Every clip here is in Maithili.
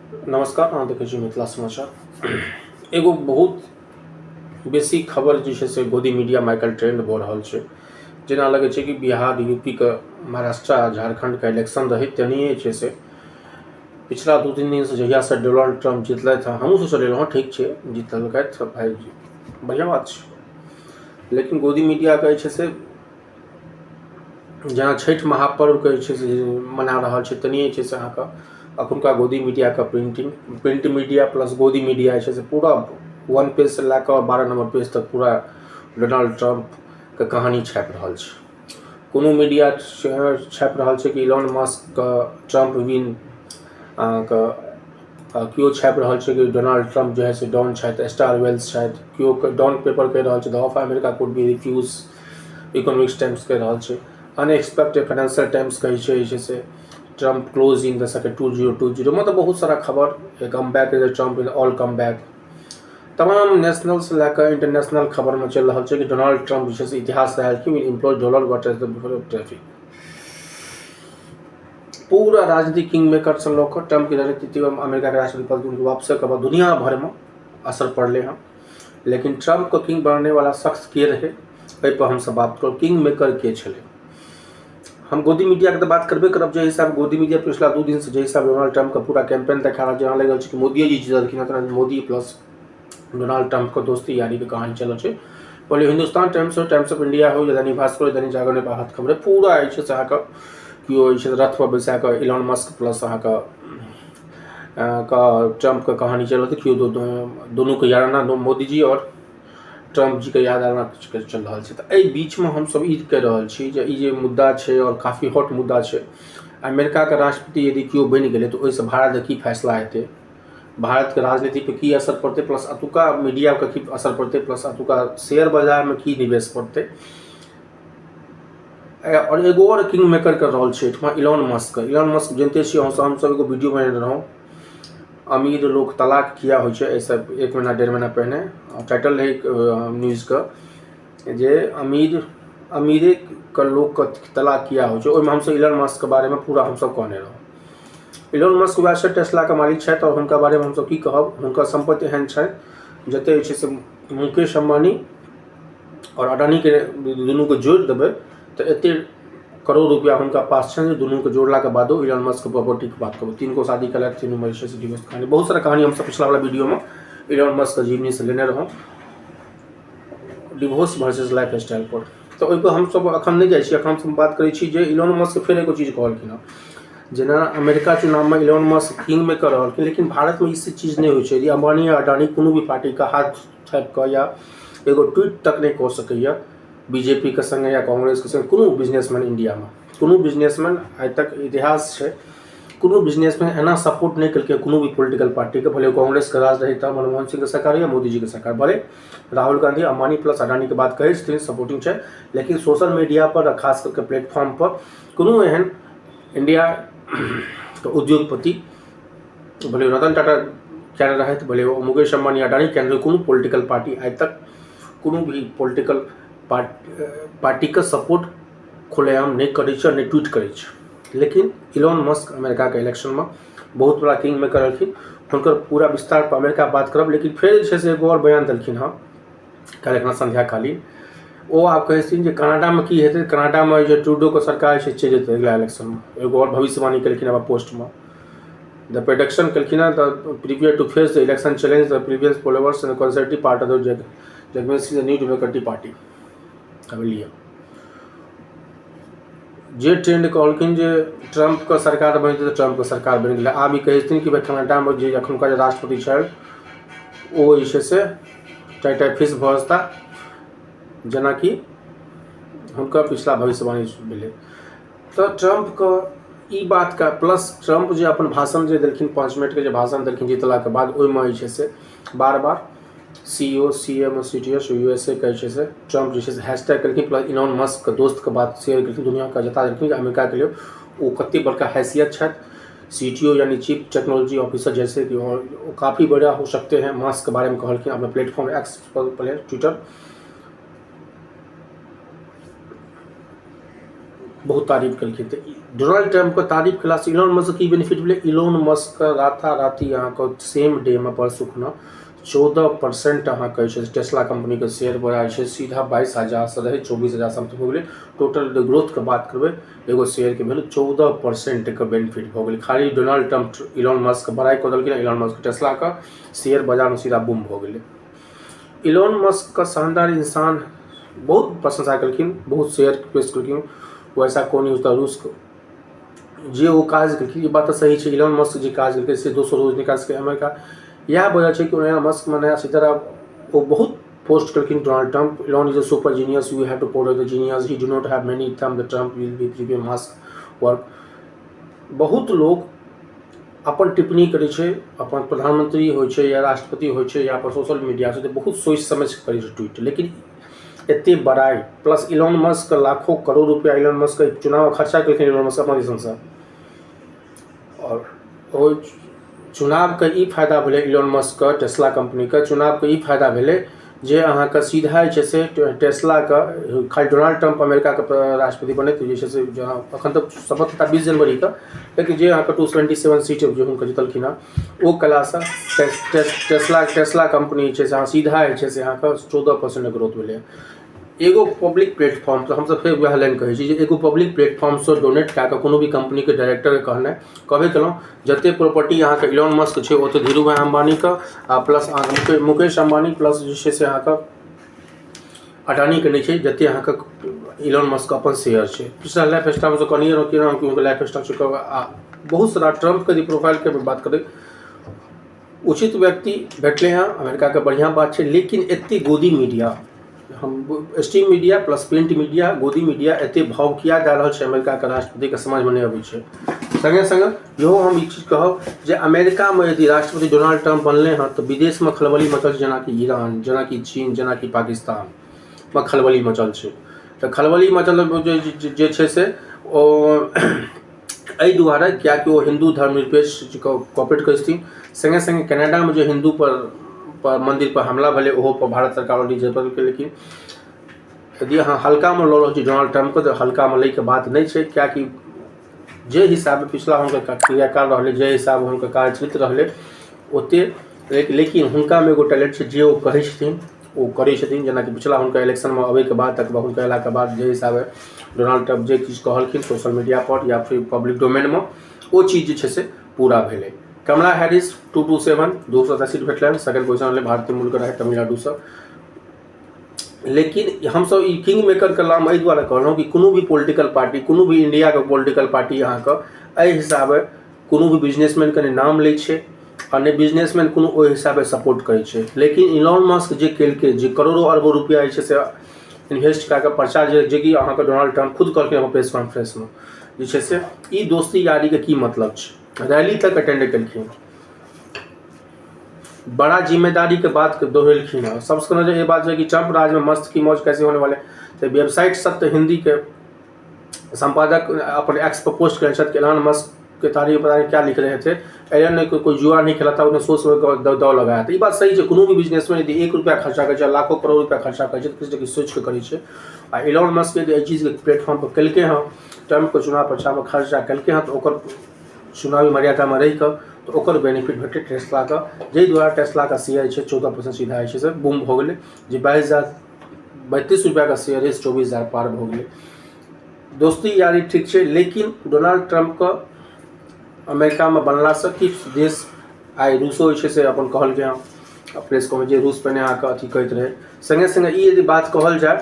नमस्कार, अहाँ देखै छी मिथिला समाचार। एगो बहुत बेसी खबर जे छै से गोदी मीडियामे आइकाल्हि ट्रेंड भऽ रहल छै। जेना लगै छै कि बिहार, यूपीके, महाराष्ट्र आ झारखण्डके इलेक्शन रहै तेनाहिए जे छै से पिछला 2-3 दिनसँ जहियासँ डोनाल्ड ट्रम्प जितलथि हँ, हमहूँ सोचलियै हँ ठीक छै, जीतलकथि भाय, बढ़िआँ बात छै। लेकिन गोदी मीडियाके जे छै से जेना छठि महापर्वके जे छै से मना रहल छै, तेनाहिए जे छै से अहाँके एखुनका गोदी मीडियाके प्रिंटिंग, प्रिंट मीडिया प्लस गोदी मीडिया जे छै से पूरा 1 पेजसँ लए कऽ 12 नम्बर पेज तक पूरा डोनाल्ड ट्रम्पके कहानी छापि रहल छै। कोनो मीडिया छापि रहल छै कि इलॉन मस्कके ट्रम्प विन, अहाँके केओ छापि रहल छै कि डोनाल्ड ट्रम्प जे है से डाउन छथि, स्टार वेल्स छथि, केओ डाउन पेपर कहि रहल छै the of America could be refuse, Economics Times कहि रहल छै, अनएक्सपेक्टेड फाइनेंशियल टाइम्स कहै छै जे छै से Trump close in the second 2020। मतलब बहुत सारा खबर, come back is Trump in all come back, तमाम नेशनलसँ लए कऽ इंटरनेशनल खबरमे चलि रहल छै कि डोनाल्ड ट्रम्प जे छै से इतिहास रहल कि employ dollar what is the traffic. पूरा राजनीतिक किंग मेकरसँ लऽ कऽ ट्रम्पके राजनीति अमेरिकाके राष्ट्रपति पद उनके वापसके बाद दुनिया भरिमे असर पड़लै हँ। लेकिन ट्रम्पके किंग बनाने वाला शख्स के रहै, एहिपर हमसब बात करब। किंग मेकर के छलै? हम गोदी मीडियाके तऽ बात करबे करब। जे हिसाब गोदी मीडिया पिछला 2 दिनसँ जे हिसाब डोनाल्ड ट्रम्पके पूरा कैंपेन देखा रहल, जेना लागि रहल छै कि मोदिये जी जीतलखिन हँ, तेना मोदी प्लस डोनाल्ड ट्रम्पके दोस्ती यारीके कहानी चलल छै। पहिले हिन्दुस्तान टाइम्स हो, टाइम्स ऑफ इंडिया हो, या दैनिक भास्कर हो, दैनिक जागरण हो, प्रभात खबर, पूरा जे छै से अहाँके केओ जे छै रथपर बैसा कऽ इलॉन मस्क प्लस अहाँके ट्रम्पके कहानी चलल छै। केओ दुनूके याराना, मोदी जी आओर ट्रम्प जीके याराना चलि रहल छै। तऽ एहि बीचमे हमसब ई कहि रहल छी जे ई जे मुद्दा छै आओर काफी हॉट मुद्दा छै, अमेरिकाके राष्ट्रपति यदि केओ बनि गेलै तऽ ओहिसँ भारतके की फैसला हेतै, भारतके राजनीतिपर की असर पड़तै, प्लस एतुका मीडियाके की असर पड़तै, प्लस एतुका शेयर बाजारमे की निवेश पड़तै। आओर एगो आओर किंग मेकरके रोल छै एहिठमा इलॉन मस्कके। इलॉन मस्क जनिते छियै अहाँसब, हमसब एगो वीडियो बनेने रहौं अमीर लोक तलाक किया होइ छै, एहिसँ 1 महीना 1.5 महीना पहिने टाइटल रहै न्यूजके जे अमीरेके लोकके तलाक किया होइ छै। ओहिमे हमसब इलॉन मस्कके बारेमे पूरा हमसब कहने रहौं। इलॉन मस्क वएह छै, टेस्लाके मालिक छथि आओर हुनका बारेमे हमसब की कहब, हुनकर सम्पत्ति एहन छनि जतेक जे छै से मुकेश अम्बानी आओर अडानीके दुनूके जोड़ि देबै तऽ एतेक करोड़ रुपया हुनका पास छनि जे दुनूके जोड़लाके बादो इलॉन मस्कके प्रॉपर्टीके बात करू। 3 गो शादी केलथि, तीनूमे जे छै से डिवोर्स कहानी, बहुत सारा कहानी हमसब पिछला वाला वीडियोमे इलॉन मस्कके जीवनीसँ लेने रहौं, डिवोर्स वर्सेस लाइफ स्टाइल पर। तऽ ओहिपर हमसब एखन नहि जाइ छी। एखन हमसब बात करै छी जे इलॉन मस्क फेर एगो चीज कहलखिन हँ, जेना अमेरिका चुनावमे इलॉन मस्क किंग मेकर रहलखिन, लेकिन भारतमे ई चीज नहि होइ छै। यदि अम्बानी या अडानी कोनो भी पार्टीके हाथ थापि कऽ या एगो ट्वीट तक नहि कऽ सकैए बीजेपीके सङ्गे या कांग्रेसके सङ्गे, कोनो बिजनेसमैन इण्डियामे, कोनो बिजनेसमैन आइ तक इतिहास छै, कोनो बिजनेसमैन एना सपोर्ट नहि केलकै कोनो भी पोलिटिकल पार्टीके, भले कांग्रेसके राज रहै तऽ मनमोहन सिंहके सरकार या मोदीजीके सरकार, भले राहुल गांधी अम्बानी प्लस अडानीके बात कहै छथिन, सपोर्टिंग छै, लेकिन सोशल मीडिया पर खास करके प्लेटफॉर्म पर कोनो एहन इंडियाके उद्योगपति, भले रतन टाटा किया नहि रहथि, भले ओ मुकेश अम्बानी अडानी किया नहि रहै, कोनो पोलिटिकल पार्टी आइ तक कोनो भी पोलिटिकल पार्टीके सपोर्ट खुलेआम नहि करै छै, नहि ट्वीट करै छै। लेकिन इलॉन मस्क अमेरिकाके इलेक्शनमे बहुत बड़ा किंग मेकर रहलखिन, हुनकर पूरा विस्तार पर अमेरिका बात करब। लेकिन फेर जे छै से एगो आओर बयान देलखिन हँ काल्हि एखना संध्याकालीन, ओ आब कहै छथिन जे कनाडामे की हेतै, कनाडामे जे ट्रूडोके सरकार छै चलि जेतै अगिला इलेक्शनमे। एगो आओर भविष्यवाणी केलखिन अपन पोस्टमे, द प्रेडिक्शन केलखिन हँ, the prepare to face the election challenge the previous followers and Conservative part of the जगमेसी the new democratic party. अब लिअ जे ट्रेंड कहलखिन जे ट्रम्पके सरकार बनि जेतै, ट्रम्पके सरकार बनि गेलै। आब ई कहै छथिन कि भाइ कनाडामे जे एखनुका जे राष्ट्रपति छथि ओ जे छै से टाइ टाइ फिक्स भऽ जेता, जेनाकि हुनकर पिछला भविष्यवाणी भेलै। तऽ ट्रम्पके ई बातके प्लस ट्रम्प जे अपन भाषण जे देलखिन, 5 मिनटके जे भाषण देलखिन जीतलाके बाद, ओहिमे जे छै से बार बार C O C M C T S U S A के जे छै से ट्रम्प जे छै से हैशटैग केलखिन, प्लस इलॉन मस्कके दोस्तके बात शेयर केलखिन, दुनिआँके जता देलखिन जे अमेरिकाके लेल ओ कतेक बड़का हैसियत छथि, सी टी ओ यानी चीफ टेक्नोलॉजी ऑफिसर जैसे कि वो काफ़ी बड़ा हो सकते हैं। मस्क के बारे में कहलखिन अपना प्लेटफॉर्म एक्स पर ट्विटर बहुत तारीफ केलखिन। तऽ डोनाल्ड ट्रम्पके तारीफ केलासँ इलोन मस्क की बेनिफिट भेलै? इलोन मस्कके राताराति अहाँके सेम डेमे परसू खुना 14% अहाँके जे छै टेस्ला कम्पनीके शेयर बढ़ा जे छै सीधा 22,000सँ रहै 24,000 समथिंग हो गेलै। टोटल ग्रोथके बात करबै एगो शेयरके भेल 14%के बेनिफिट भऽ गेलै। खाली डोनाल्ड ट्रम्प इलोन मस्कके बड़ाइ कऽ देलखिन, इलोन मस्क टेस्लाके शेयर बाजारमे सीधा बूम भऽ गेलै। इलोन मस्कके शानदार इंसान बहुत प्रशंसा केलखिन, बहुत शेयर पेश केलखिन, वैसा कोन यूज रूस जे ओ काज केलखिन ई बात तऽ सही छै। इलोन मस्क जे काज केलकै से दोसर रोज निकालि सकै अमेरिका, इएह वजह छै कि नया मस्क नया सितारा ओ बहुत पोस्ट केलखिन Donald Trump. Elon is a super genius, you have to protect the genius, he do not have many thumb, the Trump will be prepare Musk work. बहुत लोग अपन टिप्पणी करै छै, अपन प्रधानमंत्री होइ छै या राष्ट्रपति होइ छै या अपन सोशल मीडिया से बहुत सोचि समझि कऽ करै छै ट्वीट, लेकिन एते बड़ाइ प्लस इलोन मस्क लाखों करोड़ रुपया इलोन मस्क चुनाव खर्चा केलखिन इलोन मस्क अपना दिसनसँ, आओर ओहि चुनावके ई फायदा भेलै इलोन मस्कके टेस्ला कम्पनीके चुनावके ई फायदा भेलै जे अहाँके सीधा जे छै से टेस्लाके खाली डोनाल्ड ट्रम्प अमेरिकाके राष्ट्रपति बनै जे छै से एखन तक शपथ लेता 20 जनवरीके, लेकिन जे अहाँके 277 सीट जे हुनकर जीतलखिन हँ ओ कयलासँ टेस्ला कम्पनी जे छै से अहाँ सीधा जे छै से अहाँके 14% ग्रोथ भेलै। एगो पब्लिक प्लेटफॉर्म तऽ हमसब फेर वएह लाइन कहै छी जे एगो पब्लिक प्लेटफॉर्मसँ डोनेट कए कऽ कोनो भी कम्पनीके डायरेक्टरके कहनाइ कहबे केलहुँ जतेक प्रॉपर्टी अहाँके इलोन मस्क छै ओतेक धीरू भाई अम्बानीके आ प्लस अहाँके मुकेश अम्बानी प्लस जे छै से अहाँके अडानीके नहि छै, जतेक अहाँके इलोन मस्क अपन शेयर छै। पिछला लाइफ स्टाइलमे कहलियै रहौँ कि हुनकर लाइफ स्टाइल छै आ बहुत सारा ट्रम्पके जे प्रोफाइलके बात करी उचित व्यक्ति भेटलै हँ अमेरिकाके बढ़िआँ बात छै, लेकिन एतेक गोदी मीडिया हम stream media plus print media गोदी मीडिया एतेक भाव किया दए रहल छै अमेरिकाके राष्ट्रपतिके समझमे नहि अबै छै। सङ्गे सङ्गे इहो हम ई चीज कहब जे अमेरिकामे यदि राष्ट्रपति डोनाल्ड ट्रम्प बनलै हँ तऽ विदेशमे खलबली मचल छै, जेनाकि ईरान, जेनाकि चीन, जेनाकि पाकिस्तानमे खलबली मचल छै। तऽ खलबली मचल जे छै से ओ एहि दुआरे किएकि ओ हिन्दू धर्मनिरपेक्ष कॉपरेट करै छथिन। सङ्गे सङ्गे कनाडामे जे हिन्दू पर मन्दिर पर हमला भेलै ओहो पर भारत सरकार ऑलरेडी जतन केलखिन। यदि अहाँ हल्कामे लऽ रहल छी डोनाल्ड ट्रम्पके तऽ हल्कामे लैके बात नहि छै, किएकि जे हिसाबे पिछला हुनकर क्रियाकाल रहलै, जे हिसाबे हुनकर कार्यचरित्र रहलै ओतेक, लेकिन हुनकामे एगो टैलेंट छै जे ओ कहै छथिन ओ करै छथिन। जेनाकि पिछला हुनकर इलेक्शनमे अबैके बाद तक हुनकर अयलाके बाद जे हिसाबे डोनाल्ड ट्रम्प जे चीज कहलखिन सोशल मीडिया पर या फिर पब्लिक डोमेनमे ओ चीज जे छै से पूरा भेलै। कमला हैरिस 227 227 सीट भेटलनि, सेकंड पोजिशन रहलै, भारतीय मूलके रहै तमिलनाडुसँ। लेकिन हमसब ई किंग मेकरके नाम एहि दुआरे कहलहुँ कि कोनो भी पोलिटिकल पार्टी, कोनो भी इण्डियाके पोलिटिकल पार्टी अहाँके एहि हिसाबे कोनो भी बिजनेसमैनके नहि नाम लै छै आ नहि बिजनेसमैन कोनो ओहि हिसाबे सपोर्ट करै छै। लेकिन इलोन मस्क जे केलकै, जे करोड़ो अरबो रुपैआ जे छै से इन्वेस्ट कए कऽ प्रचार जेकि अहाँके डोनाल्ड ट्रम्प खुद कहलखिन अपन प्रेस कॉन्फ्रेंसमे जे छै से ई दोस्ती यारीके की मतलब छै, रैली तक अटेंड केलखिन, बड़ा जिम्मेदारी के बात दोहरेलखिन हँ। सबसे नजर ये बात है कि ट्रम्प राज में मस्त की मौज कैसे होने वाले, तो वेबसाइट सत्य हिंदी के संपादक अपन एक्स पर पोस्ट करें छथि कि एलन मस्क के तारीफ पता नहीं क्या लिख रहे थे, एलन ने कोई जुआ नहीं खेला था, उन्हें सोच समझ के दाव लगाया। तो ई बात सही छै, कोनो भी बिजनेसमैन यदि 1 रुपया खर्चा करै छै, लाखों करोड़ रुपया खर्चा करै छै, तऽ किछु ने किछु सोचि कऽ करै छै। आ एलन मस्क यदि एहि चीजके प्लेटफॉर्म पर केलकै हँ, ट्रम्पके चुनाव प्रचारमे खर्चा केलकै हँ, तऽ ओकर चुनावी मर्यादामे रहि कऽ तऽ ओकर बेनिफिट भेटै टेस्लाके, जाहि दुआरे टेस्लाके शेयर छै 14% सीधा जे छै से बूम भऽ गेलै, जे 22,032 रुपैआके शेयर अछि 24,000 पार भऽ गेलै। दोस्ती यारी ठीक छै, लेकिन डोनाल्ड ट्रम्पके अमेरिकामे बनलासँ किछु देश आइ रूसो जे छै से अपन कहलकै हँ प्रेस कॉन्फ्रेंस जे रूस पहिने अहाँके अथी कहैत रहै। सङ्गे सङ्गे ई यदि बात कहल जाय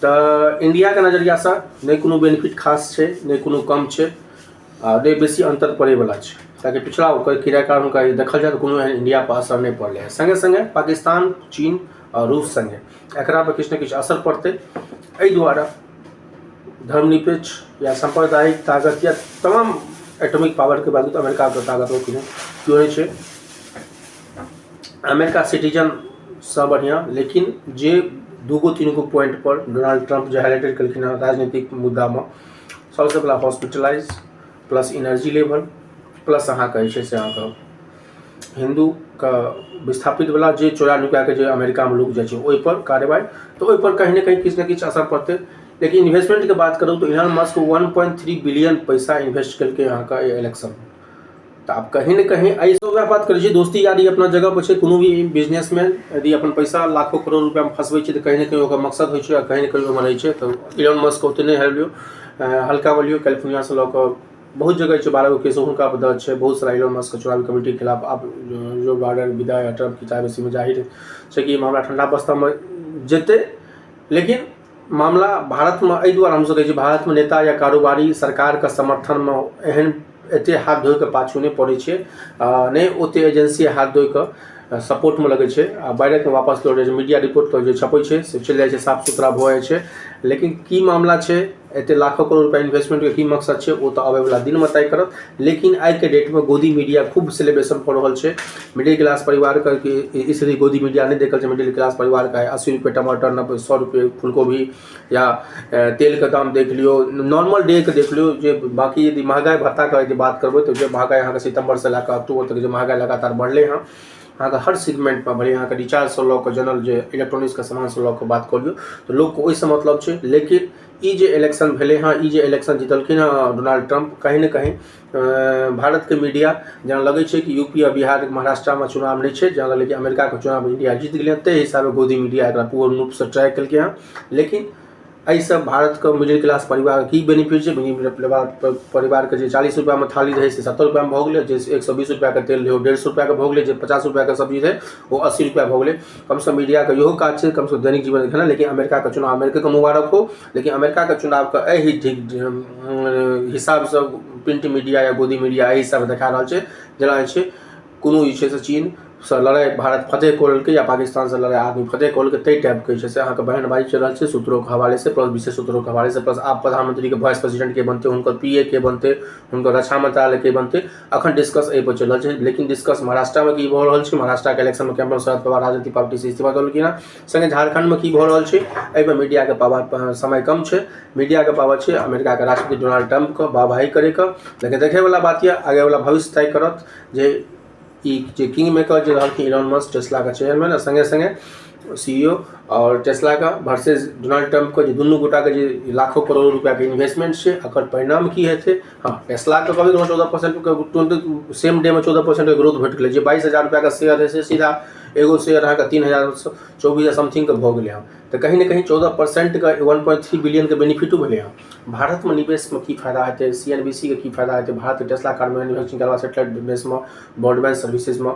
तऽ इण्डियाके नजरियासँ नहि कोनो बेनिफिट खास छै, नहि कोनो कम छै आ नहि बेसी अन्तर पड़ैवला छै, कियाकि पिछला ओकर क्रियाकाल हुनका यदि देखल जाय तऽ कोनो एहन इण्डिया पर असर नहि पड़लै हँ। सङ्गे सङ्गे पाकिस्तान, चीन आ रूस सङ्गे एकरा पर किछु ने किछु असर पड़तै। एहि दुआरे धर्मनिरपेक्ष या साम्प्रदायिक ताकत या तमाम एटॉमिक पावरके बावजूद अमेरिकाके ताकत कोनो केओ नहि छै। अमेरिका सिटीजनसँ बढ़िआँ, लेकिन जे 2-3 गो पॉइंट पर डोनाल्ड ट्रम्प जे हाईलाइटेड केलखिन हँ राजनीतिक मुद्दामे, सबसँ पहिला hospitalise plus energy level plus अहाँके जे छै से अहाँके हिन्दूके विस्थापितवला जे चोरा नुकाके जे अमेरिकामे लोक जाइ छै ओहिपर कार्रवाइ, तऽ ओहिपर कहीं ने कहीं किछु ने किछु असर पड़तै। लेकिन इन्वेस्टमेंटके बात करू तऽ इलॉन मस्क 1.3 बिलियन पैसा इन्वेस्ट केलकै अहाँके एहि इलेक्शनमे। तऽ आब कहीं ने कहीं एहिसँ वएह बात करै छी, दोस्ती यारी अपना जगह पर छै। कोनो भी बिजनेसमैन यदि अपन पैसा लाखों करोड़ रुपैआमे फँसबै छै तऽ कहीं ने कहीं ओकर मकसद होइ छै आ कहीं ने कहीं ओहिमे रहै छै। तऽ इलॉन मस्क ओतेक नहि हेलियौ, हल्कामे लियौ। कैलिफोर्नियासँ लऽ कऽ बहुत जगह छै, 12 गो केस हुनका पर दर्ज छै। बहुत सारा इलॉन मस्क चुनावी कमिटीके खिलाफ। आब जो बाइडन विदा या ट्रम्प की चाय जाहिर छै कि मामला ठण्डा बस्तामे जेतै। लेकिन मामला भारतमे एहि दुआरे हमसभ कहै छी, भारतमे नेता या कारोबारी सरकारके समर्थनमे एहन एतेक हाथ धोइके पाछू नहि पड़ै छै, नहि ओतेक एजेंसी हाथ धोइके सपोर्टमे लगै छै आ बाइडनके वापस लऽ जाइ छै। मीडिया रिपोर्टके जे छपै छै से चलि जाइ छै, साफ सुथरा भऽ जाइ छै। लेकिन की मामला छै, एते लाखों करोड़ रुपया इन्वेस्टमेंटके की मकसद छै, ओ तऽ आबैवला दिनमे तय करत। लेकिन आइके डेटमे गोदी मीडिया खूब सेलिब्रेशन कऽ रहल छै। मिडिल क्लास परिवारके स्थिति गोदी मीडिया नहि देखल छै। मिडिल क्लास परिवारके 80 रुपये टमाटर, 90, 100 रुपये फूलकोबी या तेलके दाम देख लियौ, नॉर्मल डेके देख लियौ। जे बाँकी यदि महगाइ भत्ताके यदि बात करबै तऽ जे महगाइ अहाँके सितम्बरसँ लए कऽ अक्टूबर तक जे महगाइ लगातार बढ़लै हँ अहाँके हर सेगमेंटमे, भले अहाँके रिचार्जसँ लऽ कऽ जनरल जे इलेक्ट्रॉनिक्सके सामानसँ लऽ कऽ बात कऽ लियौ, तऽ लोकके ओहिसँ मतलब छै। लेकिन ई जे इलेक्शन भेलै हँ, ई जे इलेक्शन जीतलखिन हँ डोनाल्ड ट्रम्प, कहीं ने कहीं भारतके मीडिया जेना लगै छै कि यूपी आ बिहार महाराष्ट्रमे चुनाव नहि छै, जेना लगलै कि अमेरिकाके चुनाव इंडिया जीत गेलै हँ, ताहि हिसाबे गोदी मीडिया एकरा पूर्ण रूपसँ ट्राइ केलकै हँ। लेकिन एहिसँ भारतके मिडिल क्लास परिवारके की बेनिफिट छै? मिडिल परिवारके जे 40 रुपैआमे थाली रहै से 70 रुपैआमे भऽ गेलै, जे 120 रुपैआके तेल रहै ओ 150 रुपैआके भऽ गेलै, जे 50 रुपैआके सब्जी रहै ओ 80 रुपैआ भऽ गेलै। कमसँ कम मीडियाके इहो काज छै कमसँ कम दैनिक जीवन देखेनाइ। लेकिन अमेरिकाके चुनाव अमेरिकाके मुबारक हो, लेकिन अमेरिकाके चुनावके एहि हिसाबसँ प्रिंट मीडिया या गोदी मीडिया एहि हिसाबसँ देखा रहल छै जेना जे छै कोनो जे छै से चीनसँ लड़ाइ भारत फतेह कऽ लेलकै या पाकिस्तानसँ लड़ाइ आदमी फतेह कऽ लेलकै, ताहि टाइपके जे छै से अहाँके बयानबाजी चलि रहल छै सूत्रोके हवालेसँ प्लस विशेष सूत्रोके हवालेसँ। प्लस आब प्रधानमंत्रीके वाइस प्रेसिडेंटके बनतै, हुनकर पी ए के बनतै, हुनकर रक्षा मंत्रालयके बनतै, अखन डिस्कस एहिपर चलि रहल छै। लेकिन डिस्कस महाराष्ट्रमे की भऽ रहल छै, महाराष्ट्रके इलेक्शनमे कैम्पन शरद पवार राजनीतिक पार्टीसँ इस्तीफा देलखिन हँ, सङ्गे झारखण्डमे की भऽ रहल छै, एहिपर मीडियाके पावर समय कम छै। मीडियाके पावर छै अमेरिकाके राष्ट्रपति डोनाल्ड ट्रम्पके वाहवाही करैके। लेकिन देखैवला बात यऽ, आगेवला भविष्य तय करत जे ई जे किंग मेकर जे रहलखिन इलॉन मस्क, टेस्लाके चेयरमैन आ सङ्गे सङ्गे सी ई ओ आओर टेस्लाके वर्सेस डोनाल्ड ट्रम्पके जे दुनू गोटाके जे लाखों करोड़ों रुपैआके इन्वेस्टमेंट छै, एकर परिणाम की हेतै? हँ, टेस्लाके कहबै तऽ 14%के तुरन्त सेम डेमे 14%के ग्रोथ भेट गेलै। जे 22,000 रुपैआके शेयर रहै से सीधा एगो शेयर अहाँके 3,000 24,000 समथिंगके भऽ गेलै हँ। तऽ कहीं ने कहीं 14%के 1.3 बिलियनके बेनिफिटो भेलै हँ। भारतमे निवेशमे की फायदा हेतै? CNBC के की फायदा हेतै? भारतके टेस्ला कार मैन्युफैक्चरिंग के अलावा सेटेलाइट बिजनेसमे, ब्रॉडबैंड सर्विसेजमे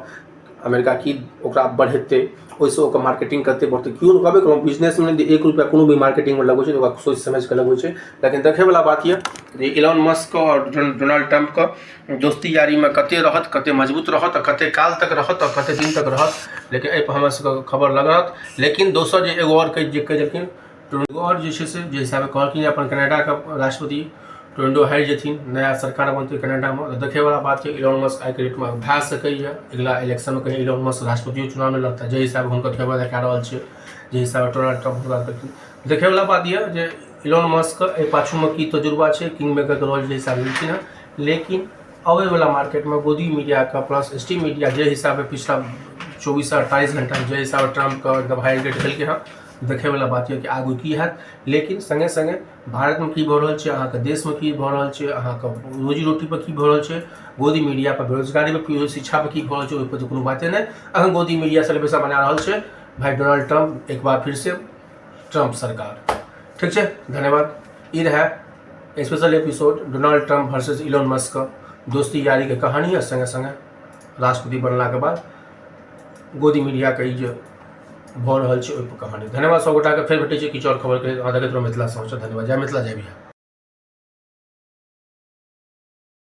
अमेरिका की ओकरा बढ़ेतै? ओहिसँ ओकर मार्केटिंग कते बढ़तै? केओ कहबे करू, बिजनेसमे यदि 1 रुपैआ कोनो भी मार्केटिंगमे लगबै छै तऽ ओकरा सोचि समझि कऽ लगबै छै। लेकिन देखैवला बात यऽ जे इलॉन मस्क आओर डोनाल्ड ट्रम्पके दोस्ती यारीमे कते रहत, कते मजबूत रहत आ कते काल तक रहत आ कते दिन तक रहत, लेकिन एहिपर हमरा सबके खबर लागत। लेकिन दोसर जे एगो आओर जे कहि देलखिन, एगो आओर जे छै से जे हिसाबे कहलखिन जे अपन कनाडाके राष्ट्रपति टोरेंटो हारि जेथिन, नया सरकार बनतै कनाडामे। तऽ देखैवला बात छै, इलॉन मस्क आइके डेटमे भए सकैए अगिला इलेक्शनमे कहीं इलॉन मस्क राष्ट्रपतियो चुनावमे लड़ता, जाहि हिसाबे हुनकर फेवर देखा रहल छै, जाहि हिसाबे डोनाल्ड ट्रम्प हुनका देलखिन। देखैवला बात यऽ जे इलॉन मस्क एहि पाछूमे की तजुर्बा छै, किंग मेकरके रोल जे हिसाबे लेलखिन हँ। लेकिन अबैवला मार्केटमे गोदी मीडियाके प्लस एस टी मीडिया जे हिसाबे पिछला 24 48 घंटामे जे हिसाबे ट्रम्पके एकदम हाई रेट केलकै हँ, देखैवला बात यऽ कि आगू की हैत। लेकिन सङ्गे सङ्गे भारतमे की भऽ रहल छै, अहाँके देशमे की भऽ रहल छै, अहाँके रोजी रोटीपर की भऽ रहल छै, गोदी मीडिया पर बेरोजगारी पर की, शिक्षा पर की भऽ रहल छै, ओहिपर तऽ कोनो बाते नहि। अखन गोदी मीडिया सेलिब्रेशन मना रहल छै, भाई डोनाल्ड ट्रम्प एक बार फिर से ट्रम्प सरकार। ठीक छै, धन्यवाद। ई रहै special episode Donald Trump versus Elon Musk दोस्ती यारीके कहानी आ सङ्गे सङ्गे राष्ट्रपति बनलाके बाद गोदी मीडियाके ई जे भऽ रहल छै ओहिपर कहानी। धन्यवाद सब गोटाके, फेर भेटै छै किछु आओर खबरके। अहाँ देखैत रहू मिथिला समाचार। धन्यवाद, जय मिथिला, जय बिहार।